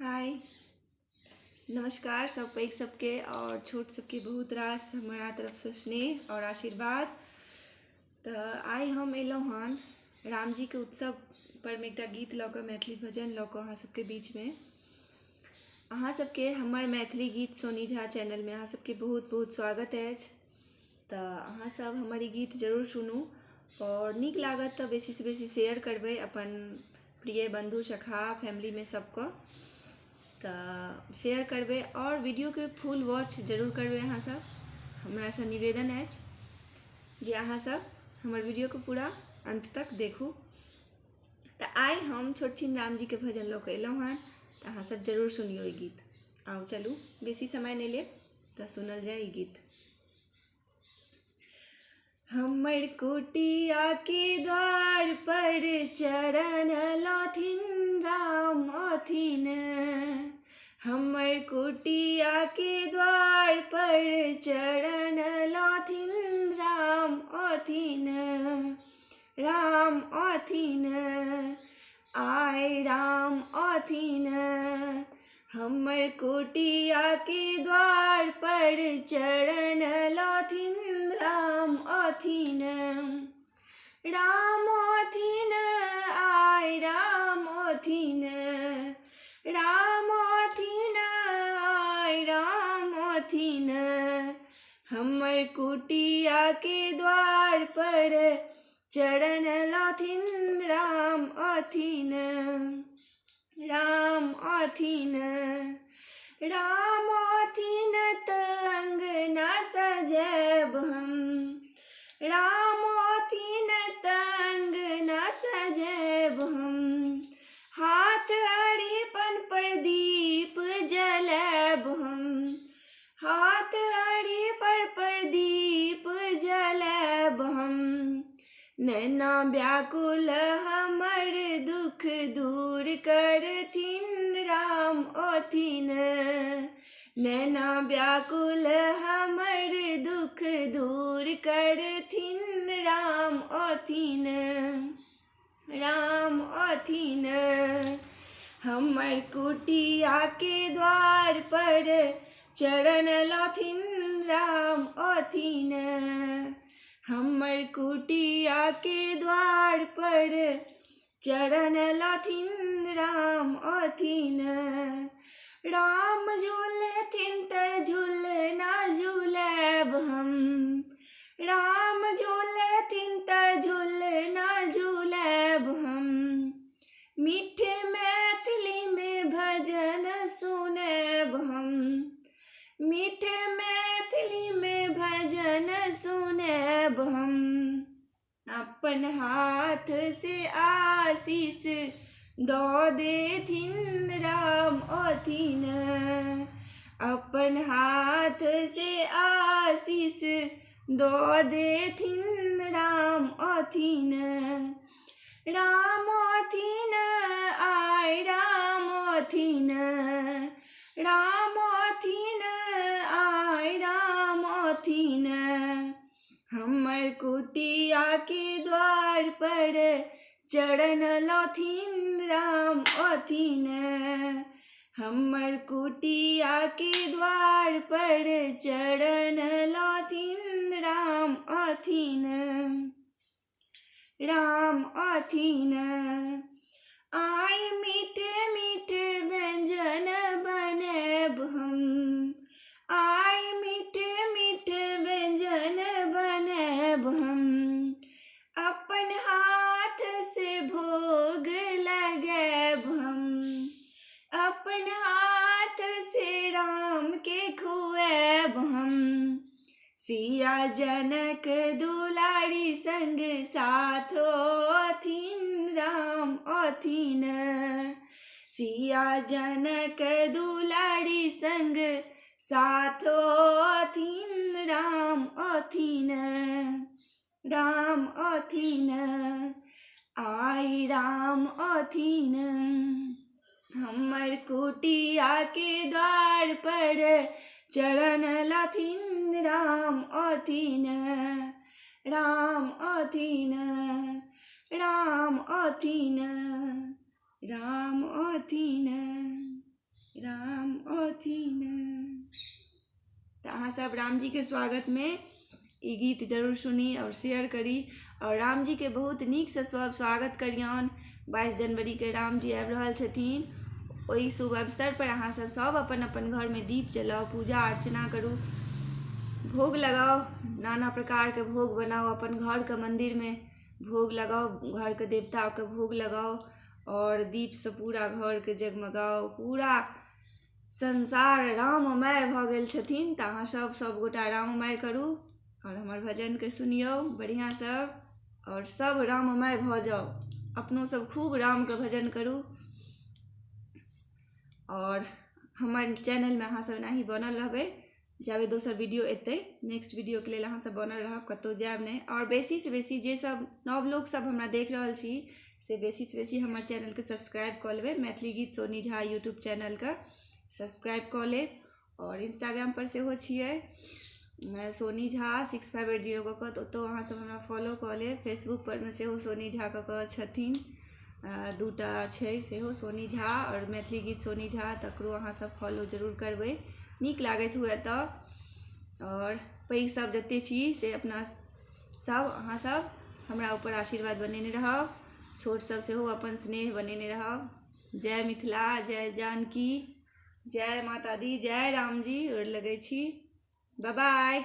हाय, नमस्कार सब पैघ सबके आओर छोट सबके बहुत रास हमरा तरफसँ स्नेह आओर आशीर्वाद। तऽ आइ हम एलहुँ हन रामजीके उत्सव परमे एकटा गीत लऽ कऽ, मैथिली भजन लऽ कऽ अहाँ सबके बीचमे। अहाँ सबके हमर मैथिली गीत सोनी झा चैनलमे अहाँ सबके बहुत बहुत स्वागत अछि। तऽ अहाँ सब हमर ई गीत जरूर सुनू आओर नीक लागत तऽ बेसीसँ बेसी शेयर करबै अपन प्रिय बन्धु सखा फैमिलीमे सबके। तऽ शेयर करबै आओर वीडियोके फुल वॉच जरूर करबै अहाँ सब। हमरासँ निवेदन अछि जे अहाँ सब हमर वीडियोके पूरा अन्त तक देखू। तऽ आइ हम छोट छिन रामजीके भजन लऽ कऽ एलहुँ हँ, तऽ अहाँ सब जरूर सुनियौ ई गीत। आउ चलू, बेसी समय नहि लेब, तऽ सुनल जाय ई गीत। हमर कुटिया के द्वार पर चरण लथिन राम अथिन। हमर कुटिया के द्वार पर चरण लथिन राम अथिन, राम अथिन, आय राम अथिन। हमर कुटिया के द्वार पर चरण लथिन राम अथिन, राम अथिन, आय राम अथिन, राम अथिन, आय राम अथिन। हमर कुटिया के द्वार पर चरण लथिन राम अथिन, राम अथिन, राम अथिन। तऽ अङ्गना सजायब हम, राम अथिन तऽ अङ्गना सजायब हम। हाथ अरिपन पर दीप जलायब हम, हाथ अरिपन पर दीप जलायब हम। नैना व्याकुल हमर दुख दूर करथिन राम अथिन। नैना व्याकुल हमर दुख दूर करथिन राम अथिन, राम अथिन। हमर कुटिया के द्वार पर चरण लथिन राम अथिन। हमर कुटिया के द्वार पर चरण लथिन राम अथिन। राम झूलथिन तऽ झूलना झूलायब हम, राम झूलथिन तऽ झूलना झूलायब हम। मीठ मैथिलीमे भजन सुनायब हम, मीठ मैथिलीमे भजन सुनायब हम। अपन हाथ से आशीष दऽ देथिन राम अथिन। अपन हाथ से आशीष दऽ देथिन राम अथिन, राम अथिन, आय राम अथिन, राम अथिन, आय राम अथिन। हमर कुटिया के द्वार पर चरण लथिन राम अथिन। हमर कुटिया के द्वार पर चरण लथिन राम अथिन, राम अथिन। आइ मीठ मीठ व्यंजन बनायब हम, आइ मीठ मीठ व्यंजन बनायब हम। अपन हाथ से भोग लगायब हम, अपन हाथ से राम के खुआयब हम। सिया जनक दुलारी संग साथ अथिन राम अथिन। सिया जनक दुलारी संग साथ अथिन राम अथिन, राम अथिन, आइ राम अथिन। हमर कुटिया के द्वार पर चरण लथिन राम अथिन, राम अथिन, राम अथिन, राम अथिन। राम औथिन। तऽ अहाँसभ रामजीके स्वागतमे ई गीत जरूर सुनी आओर शेयर करी आओर रामजीके बहुत नीकसँ सभ स्वागत करियौन। 22 जनवरीके रामजी आबि रहल छथिन, ओहि शुभ अवसरपर अहाँसभ सभ अपन अपन घरमे दीप जलाउ, पूजा अर्चना करू, भोग लगाउ, नाना प्रकारके भोग बनाउ, अपन घरके मन्दिरमे भोग लगाउ, घरके देवताके भोग लगाउ आओर दीपसँ पूरा घरके जगमगाउ। पूरा संसार राममय भऽ गेल छथिन, तऽ अहाँसभ सभगोटा राममय करू आओर हमर भजनके सुनियौ बढ़िआँसँ आओर सभ राममय भऽ जाउ। अपनो सभ खूब रामके भजन करू आओर हमर चैनलमे अहाँसभ एनाही बनल रहबै जाबे दोसर वीडियो एतै। नेक्स्ट वीडियोके लेल अहाँसभ बनल रहब, कतहु जायब नहि। आओर बेसीसँ बेसी जे सभ नव लोकसभ हमरा देख रहल छी से बेसीसँ बेसी हमर चैनलके सब्सक्राइब कऽ लेबै। मैथिली गीत सोनी झा यूट्यूब चैनलके सब्सक्राइब कऽ लेब। आओर इंस्टाग्रामपर सेहो छियै सोनी झा 6580 कऽ कऽ, तऽ ओतहु अहाँसभ हमरा फॉलो कऽ लेब। फेसबुकपर मे सेहो सोनी झा कऽ कऽ छथिन, दूटा छै सेहो सोनी झा आओर मैथिली गीत सोनी झा, तकरो अहाँसभ फॉलो जरूर करबै नीक लागैत हुए तऽ। आओर पैघ सभ जतेक छी से अपना सभ अहाँसभ हमरा ऊपर आशीर्वाद बनेने रहब, छोट सभ सेहो अपन स्नेह बनेने रहब। जय मिथिला, जय जानकी, जय माता दी, जय रामजी। गोर लगै छी, बाय बाय।